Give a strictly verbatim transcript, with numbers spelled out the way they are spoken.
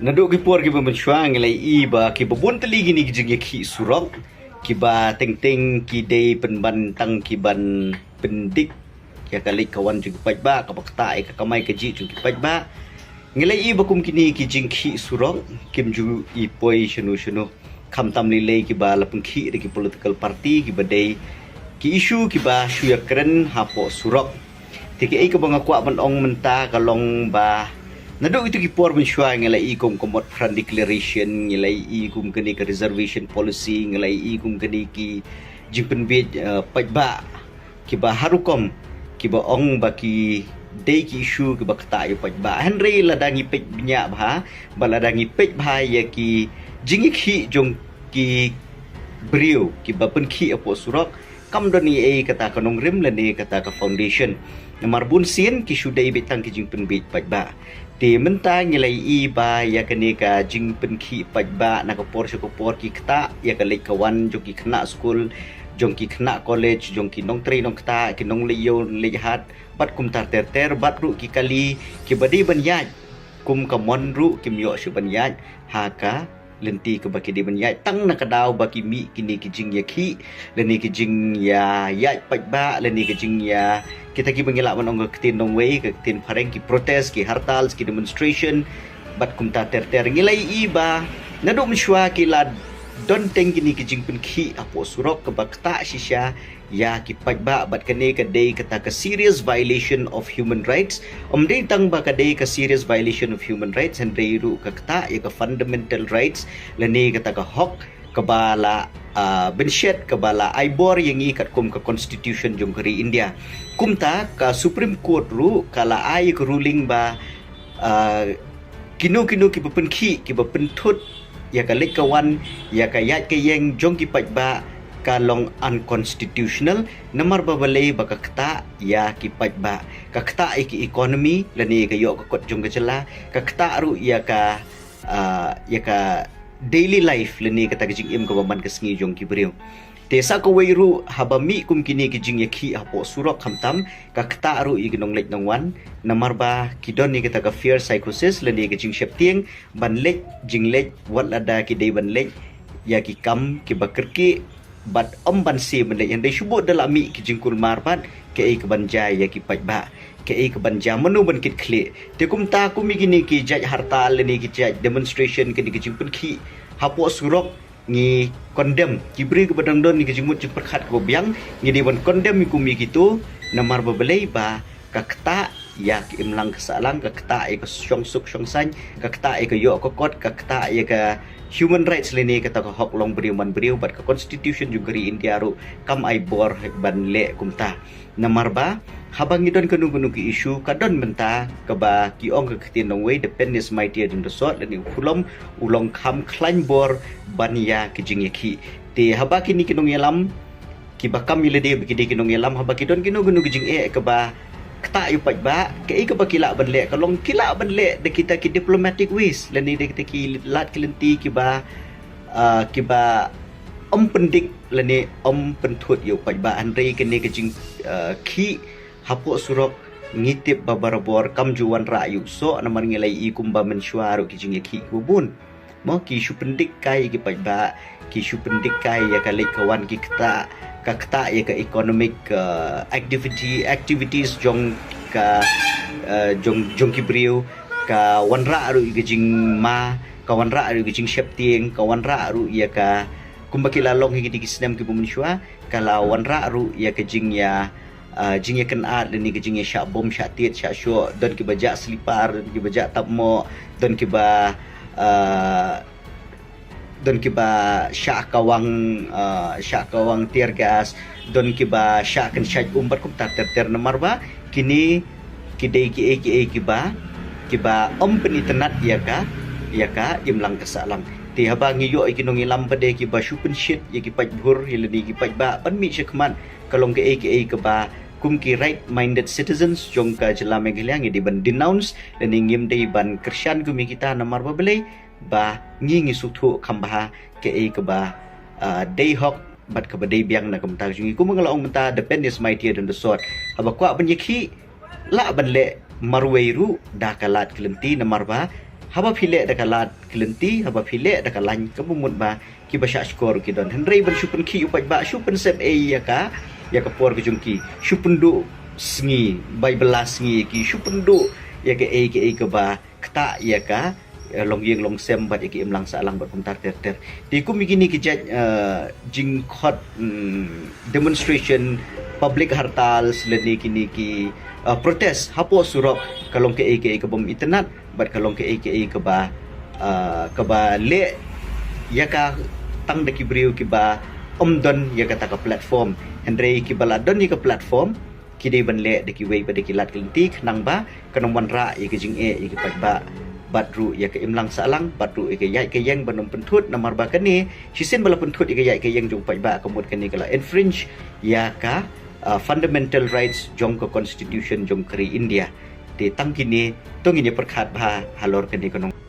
Naduh ki por kiba mynshuwa ngi la ïohi ba kiba bun tylli kine ki jingïakhih surok kiba teng teng ki dei pynban tang kiban pyndik ïa ka leit ka wan jong ki paidbah, kaba ktah ïa ka kamai kajih jong ki paidbah. Ngi la ïohi ba kum kine ki jingkhih surok kim ju ïohi poi shano shano. Khamtam lei lei kiba la pynkhih da ki political party kiba dei ki issue kiba shu ïakren hapoh surok. Te kaei kaba nga kwah ban ong mynta ka long ba naduh itu ki por mynshuwa ngi la ïohi kum ka Motphran Declaration, ngi la ïohi kum kane ka reservation policy, ngi la ïohi kum kane ki jingpynbiej, eh, paidbah kiba ha rukom kiba ong ba ki dei ki issue kiba ktah ïa u paidbah. Hynrei lada ngi peit bniah bha, ba lada ngi peit bha ïa ki jingïakhih jong ki briew kiba pynkhih hapoh surok, kam don ei ei kata ka nongrim lane kata ka foundation. Namar bun sien ki shu dei beit tang ki jingpynbiej paidbah. Te mynta ngi la ïohi ba ïa kane ka jingpynkhih paidbah na ka por sha ka por ki ktah ïa ka leit ka wan jong ki khynnah skul, jong ki khynnah college, jong ki nongtrei nongktah, ki nongleit ïew leit hat, bad kumta ter ter, bad ruh ki kali kiba dei ban ïaid kum ka mon ruh kim ïoh shuh ban ïaid ha ka lynti kaba ki dei ban ïaid, tang na ka daw ba ki mih kine ki jingïakhih lane ki jingïaid paidbah lane ki jingïa, kita kiba ngi lah ban ong ka ktien nongwei, ka ktien phareng, ki protest, ki hartal, ki demonstration, bad kumta ter ter. Ngi la ïohi ba naduh mynshuwa ki la don teng kine ki jingpynkhih hapoh surok kaba ktah shisha ïa ki paidbah, bad kane ka dei kata ka serious violation of human rights. Ym dei tang ba ka dei ka serious violation of human rights, hynrei ruh ka ktah ïa ka fundamental rights lane kata ka hok kaba la, ah, bynshet, kaba la ai bor ïa ngi katkum ka constitution jong ka ri India. Kumta ka Supreme Court ruh ka la ai ka ruling ba, ah, kino kino kiba pynkhih, kiba pynthut ïa ka leit ka wan, ïa ka ïaid ka ïeng jong ki paidbah, ka long unconstitutional, namar ba balei? Ba ka ktah ïa ki paidbah, ka ktah ïa ki economy lane ïa ka ïoh ka kot jong ka jylla, ka ktah ruh ïa ka, ah, ïa ka daily life lane kata ka jingim kaba man ka sngi jong ki briew. Te sa kawei ruh, haba mih kum kine ki jingïakhih hapoh surok, khamtam ka ktah ruh ïa ki nongleit nongwan, namar ba ki don ïa kata ka fear psychosis lane ka jingsheptieng ban leit jingleit, wat lada ki dei ban leit ïa ki kam kiba kyrkieh, bad ym ban shem ban leit, hynrei shu bud da la mih ki jingkulmar bad kaei kaban jia ïa ki paidbah, kaei kaban jia, mano ban kit khlieh. Te kumta kum ïa kine ki jait hartal lane ki jait demonstration, kine ki jingpynkhih hapoh surok, ngi condemn. Ki briew kiba dang don ïa ki jingmut jingpyrkhat kaba biang, ngi dei ban condemn ïa kum ïa kito, namar ba balei? Ba ka ktah ïa ka imlang ka sahlang, ka ktah ïa ka shongsuk shongsaiñ, ka ktah ïa ka ïoh ka kot, ka ktah ïa ka human rights lane kata ka hok long briew man briew, bad ka constitution jong ka ri India ruh kam ai bor ban leh kumta. Namar ba haba ngi don kano kano ki issue, ka don mynta kaba ki ong ka ktien nongwei, the pen is mightier than the sword, lane u khulom u long kham khlaiñ bor ban ïa ki jingïakhih. Te haba kine ki nongïalam kiba kam ïa lade ba ki dei ki nongïalam, haba ki don kino kino ki jingeh kaba ktah ïa u paidbah, kaei kaba ki lah ban leh? Ka long ki lah ban leh da kita ki diplomatic ways lane da kita ki lad ki lynti kiba, ah, kiba ym pyndik lane ym pynthut ïa u paidbah. Hynrei kane ka jing, ah, khih hapoh surok, ngi tip ba barabor kam ju wanrah ïa u soh, namar ngi la ïohi kumba mynshuwa ruh ki jingïakhih kiba bun. Mo, ki shu pyndik kai ïa ki paidbah, ki shu pyndik kai ïa ka leit ka wan, ki ktah, ka ktah ïa ka economic, uh, activity, activities jong ka, uh, jong, jong ki briew, ka wanrah ruh ïa ka jingma, ka wanrah ruh ïa ka jingsheptieng, ka wanrah ruh ïa ka, kumba ki la long ha kine ki snem kiba mynshuwa, ka la wanrah ruh ïa ka jingïa, ah, jingïakynad lane ka jingïashah bom, shah tied, shah shoh, don kiba jah slipar, don kiba jah tapmoh, don kiba, ah, don kiba shah kawang, ah, shah kawang tear gas, don kiba shah kynshait um bad kumta ter ter, namar ba kine ki dei kiei kiei kiba, kiba ym pynitynnad ïa ka, ïa ka imlang ka sahlang. Te haba ngi ïoh ïa ki nongïalam pat de kiba shu pynshit ïa ki paidbah lane ki paidbah ban mih shakhmat, ka long kaei kaei kaba kum ki right minded citizens jong ka jylla Meghalaya ngi dei ban denounce lane ngim dei ban kyrshan kum ïa kita, namar ba balei? Ba ngi ngi sngewthuh kham bha kaei kaba, ah, dei hok bad kaba dei biang na ka bynta jong ngi. Kumba nga la ong mynta, the pen is mightier than the sword. Haba kwah ban ïakhih, lah ban leh marwei ruh da ka lad ka lynti, namar ba Haba phi leh da ka lad ka lynti, haba phi leh da ka lain, ka mut ba kiba shah shkor ki don. Hynrei ban shu pynkhih u paidbah, shu pynsep ei ïa ka, ïa ka por ka jong ki, shu pynduh sngi, bai bylla sngi ïa ki, shu pynduh ïa ka ei ka ei kaba ktah ïa ka, eh, longïing longsem bad ïa ki imlang sahlang bad kumta ter ter. Te kum ïa kine ki jait, eh, jingkhot, mm, demonstration, public hartal, lane kine ki, eh, protest hapoh surok, ka long kaei kaei kabym itynnad bad ka long kaei kaei kaba, eh, kaba leh ïa ka tang da ki briew kiba ym don ïa kata ka platform. Hynrei kiba la don ïa ka platform, ki dei ban leh da kiwei pat da ki lad ki lynti khnang ba kan ym wanrah ïa ka jingeh ïa ki paidbah bad ruh ïa ka imlang sahlang bad ruh ïa ka ïaid ka ïeng ban ym pynthut, namar ba kane shisien ba la pynthut ïa ka ïaid ka ïeng jong paidbah, ka mut kane ka la infringe ïa ka, ah, fundamental rights jong ka constitution jong ka ri India. Te tang kine to ngin ïa pyrkhat bha halor kane ka nong.